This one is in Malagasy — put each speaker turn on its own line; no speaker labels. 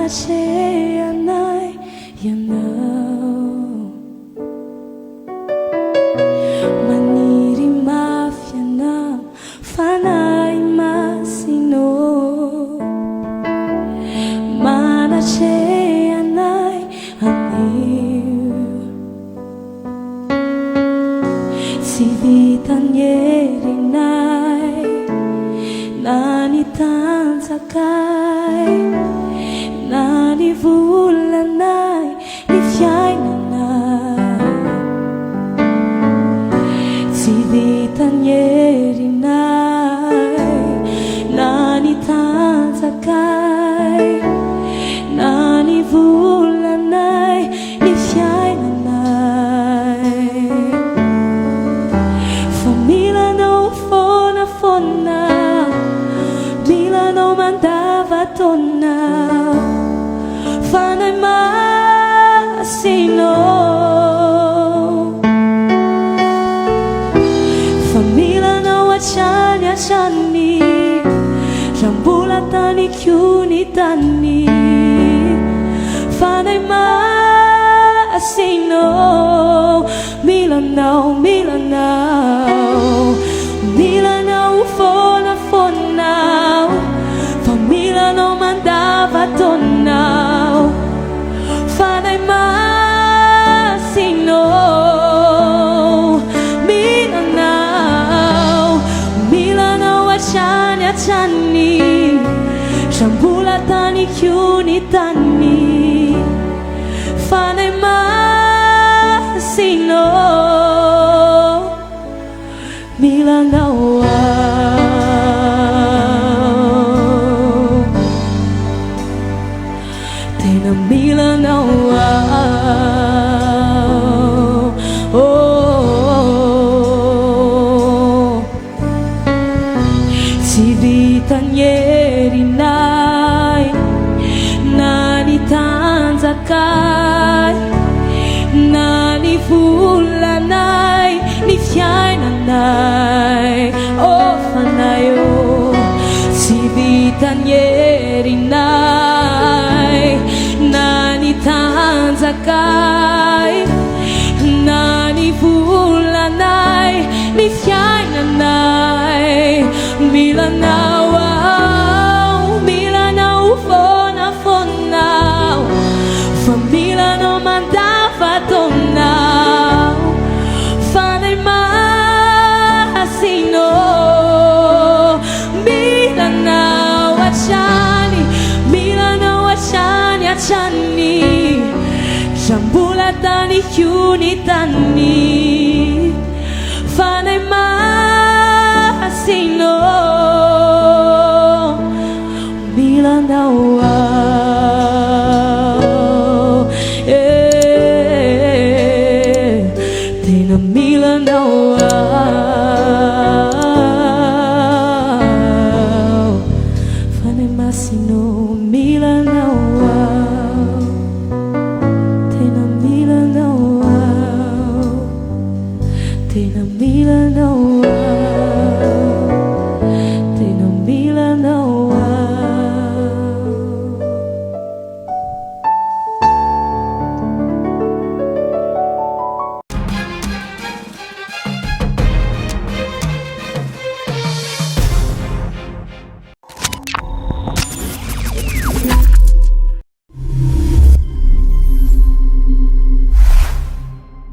anatrehanay Ianao. Maniry mafy anao Fanahy Masina ô. Manatrehanay anio. Tsy vitan'ny herinay na ny tanjakay na ny volanay ny fiainanay. Tsy vitan'ny herinay na ny tanjakay na ny volanay ny fiainanay. Fa mila anao foana foana, mila anao mandava-taona. Fanahy Masina ô. Fa mila anao hatrany hatrany, raha mbola tany koa ny tany. Fanahy Masina ô, mila anao, mila anao, mila anao foana foana aho, fa mila anao mandava-taona aho. Fanahy Masina ô, mila anao, mila anao hatrany hatrany, raha mbola tany koa ny tany. Fanahy Masina ô, mila anao aho. Tena mila anao aho. Oh. Tsy vitan'ny herinay na ny tanjakay na ny volanay ny fiainanay. Oh Fanahy ô, tsy vitan'ny herinay na ny tanjakay na ny volanay ny fiainanay. Mila anao aho, mila anao foana foana aho, fa mila anao mandava-taona aho. Fanahy Masina ô, mila anao hatrany, mila anao hatrany hatrany, raha mbola tany koa ny tany. Fanahy Masina ô, mila anao aho. Eh, tena mila anao aho. Fanahy Masina ô, mila anao aho. Tena mila anao aho. Tena mila anao aho.